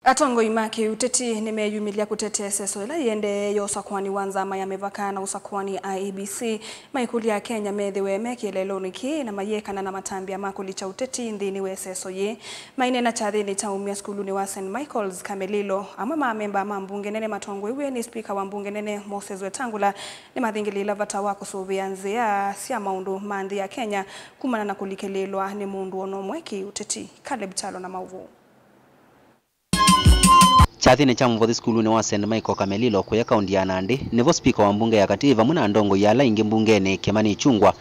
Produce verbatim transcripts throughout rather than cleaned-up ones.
Atongoi ma kĩũteti nĩmeyumĩlya kũtetea ĩseso ĩla yĩendee ya ũsakũani wa nzama ya mĩvaka na ũsakũani, I E B C, maikũlya Akenya methĩwe me kĩeleelonĩ kĩĩ na mayĩekana na matambya ma kũlikya ũteti nthĩnĩ wa ĩseso yĩĩ. Maineena kyathĩnĩ kya umya sukulunĩ wa Saint Michael's Kamelilo, amwe ma amemba ma mbunge nene matongoew'e nĩ spika wa mbunge nene Moses Wetangula nĩmathingĩlĩĩla vata wa kũsũvĩa nzĩa sya maũndũ ma nthĩ ya Kenya kumana na kũlikĩlĩĩlwa nĩ mũndũ o na ũmwe kĩũteti. Caleb Kyalo na maũvoo. Kyathĩnĩ kya mũvothi sukulunĩ wa Saint Michael Kamelilo kũya kaũndi ya Nandi, nĩvo spika wa mbunge ya katĩ vamwe na ndongoi ala ingĩ mbungenĩ, Kimani Ichung'wah,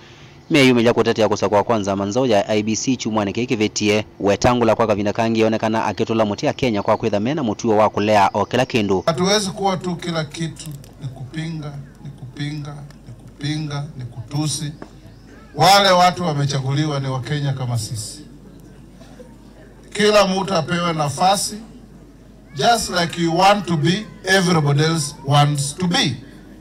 meyumĩlya kũtetea kũsakũa kwa nzama nzaũ ya I E B C kyumwanĩ kĩĩ kĩvĩtie. Wetangula kwa kavinda kangĩ eonekana akĩtũla mũtĩ Akenya kwa kwĩtha mena mũtuo wa kũlea o kĩla kĩndũ. Hatuwezi kuwa tu kila kitu ni kupinga, ni kupinga, ni kupinga, ni kutusi. Wale watu wamechaguliwa ni Wakenya kama sisi. Kila mtu apewe nafasi, just like you want to be, everybody else wants to be.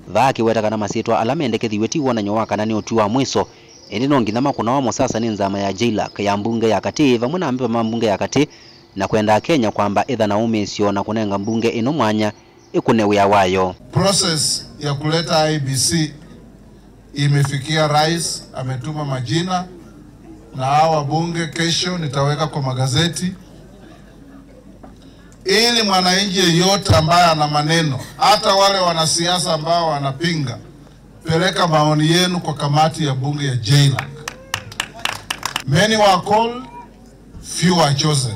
Vaa akĩweta kana masyĩtwa ala mendekethiw'e ti wonany'o wa kana nĩ ũtwi wa mwĩso, ĩndĩ no nginya makũnawa mũsasa nĩ nzama ya JLAC ya mbunge ya katĩ vamwe na amemba ma mbunge ya katĩ, na kwenda Akenya kwamba ĩtha na ũmĩĩsyo na kũnenga mbunge ĩno mwanya ĩkũne wĩa wayo. Process ya kuleta I E B C imefikia rais, ametuma majina, na hawa wabunge kesho nitaweka kwa magazeti, ili mwananchi yeyote ambaye ana maneno, hata wale wanasiasa ambao wanapinga, peleka maoni yenu kwa kamati ya bunge ya JLAC. Many were called, few were chosen.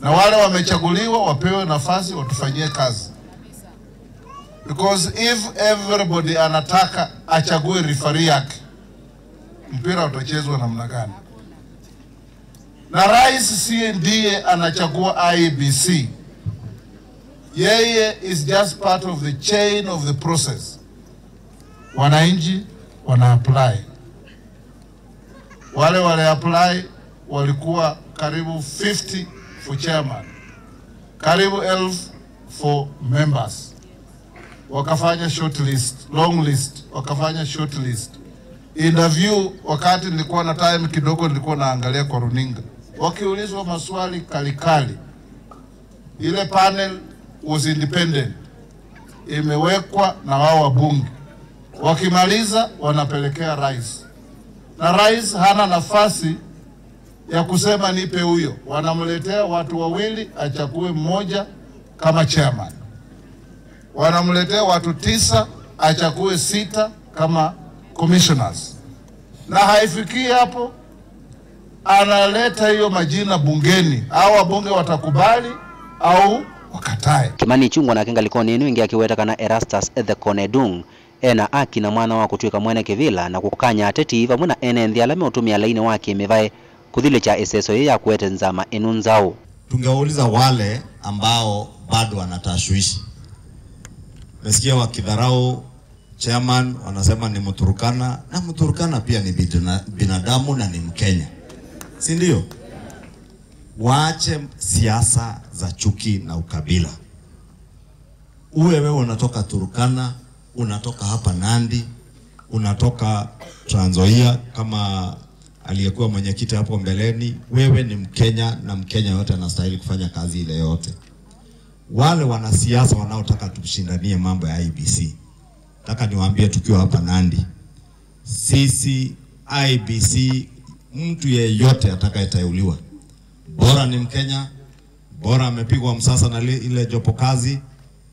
Na wale wamechaguliwa wapewe nafasi watufanyie kazi. Because if everybody anataka achague referee yake, mpira utachezwa namna gani? Na rais si ndiye anachagua I E B C. Yeye is just part of the chain of the process. Wananchi wana apply. Wale wale apply walikuwa karibu fifty for chairman, karibu elfu for members. Wakafanya short list, long list, wakafanya short list. Interview, wakati nilikuwa na time kidogo, nilikuwa naangalia kwa runinga, wakiulizwa maswali kalikali. Ile panel was independent, imewekwa na wao wabunge. Wakimaliza, wanapelekea rais, na rais hana nafasi ya kusema, "Nipe huyo." Wanamletea watu wawili, achague mmoja kama chairman. Wanamletea watu tisa, achague sita kama commissioners. Na haifikii hapo, analeta hiyo majina bungeni. Hao wabunge watakubali au wakatae. Kimani Ichung'wah nake ngalĩkonĩ ĩno ĩngĩ akĩweta kana Erastus Ethekon Edung ena haki na mwanya wa kũtw'ĩka mwene kĩvĩla na kũkany'a ateti vamwe na ene nthĩ ala meũtũmĩa lainĩ wa kĩmĩvaĩ kũthilĩkya ĩseso yĩĩ ya kũete nzama ĩno nzaũ. Tungeuliza wale ambao bado wanatashwishi. Nasikia wakidharau chairman, wanasema ni Mturkana, na Mturkana pia ni bidina-, binadamu na ni Mkenya. Si ndio? Waache siasa za chuki na ukabila. Uwe wewe unatoka Turkana, unatoka hapa Nandi, unatoka Trans Nzoia kama aliyekuwa mwenyekiti hapo mbeleni, wewe ni Mkenya na Mkenya yote anastahili kufanya kazi ile yote. Wale wanasiasa wanaotaka tushindanie mambo ya I E B C, nataka niwaambie tukiwa hapa Nandi, sisi I E B C, mtu yeyote atakayeteuliwa, bora ni Mkenya, bora amepigwa msasa na li-, ile jopo kazi,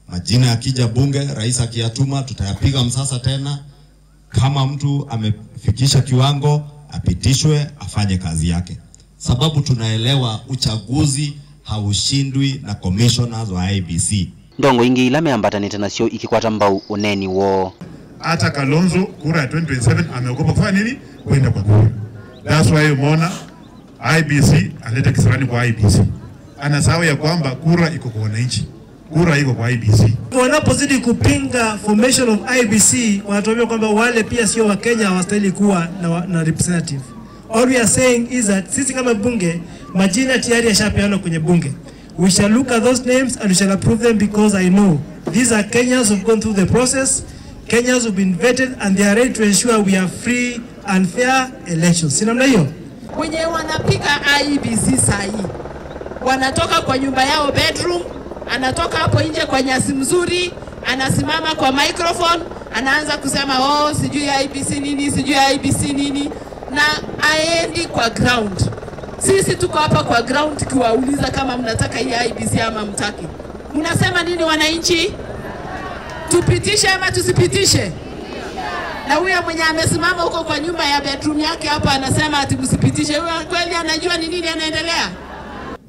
majina yakija bunge, rais akiyatuma, tutayapiga msasa tena. Kama mtu amefikisha kiwango, apitishwe, afanye kazi yake. Sababu tunaelewa uchaguzi haushindwi na commissioners wa I E B C. Ndongo ingĩ ila meambatanĩte nasyo ikĩkwata mbau ũneeni woo. Hata Kalonzo, kura ya twenty twenty-seven ameogopa kufanya nini? Kwenda kwa kura. That's why umeona I E B C alete kisirani kwa I E B C. Anasahau ya kwamba kura iko kwa wananchi. Kura iko kwa I E B C. Wanapozidi kupinga formation of I E B C, wanatuambia kwamba wale pia sio Wakenya, hawastahili kuwa na wa-, na representative. All we are saying is that sisi kama bunge, majina tayari yashapeanwa kwenye bunge. We shall look at those names and we shall approve them because I know these are Kenyans who've gone through the process, Kenyans who've been vetted and they are ready to ensure we have free and fair elections. Si namna hiyo? Wenye wanapiga I E B C sahi, wanatoka kwa nyumba yao bedroom, Anatoka hapo nje kwa nyasi mzuri, anasimama kwa microphone, anaanza kusema, "Oh, sijui I E B C nini, sijui I E B C nini," na aendi kwa ground. Sisi tuko hapa kwa ground tukiwauliza kama mnataka hii I E B C ama mtaki. Mnasema nini wananchi? Tupitishe ama tusipitishe? Na huyo mwenye amesimama huko kwa nyuma ya bedroom yake hapa anasema ati msipitishe. Huyo kweli anajua ni nini anaendelea?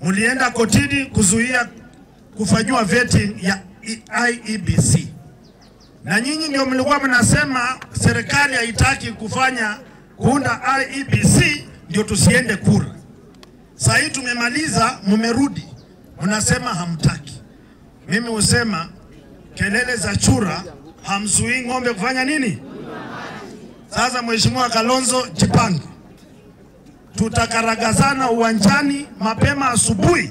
Mlienda kotini kuzuia kufanyiwa vetting ya I E B C. Na nyinyi ndio mlikuwa mnasema serikali haitaki kufanya, kuunda I E B C ndio tusiende kura. Saa hii tumemaliza, mmerudi, mnasema hamtaki. Mimi husema kelele za chura hamzuii ng'ombe kufanya nini? Sasa Mheshimiwa Kalonzo, jipange. Tutakaragazana uwanjani mapema asubuhi.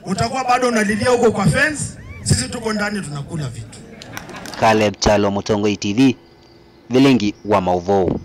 Utakuwa bado unalilia huko kwa fence, sisi tuko ndani tunakula vitu. Caleb Kyalo, Mũtongoi T V, vilingi wa maũvoo.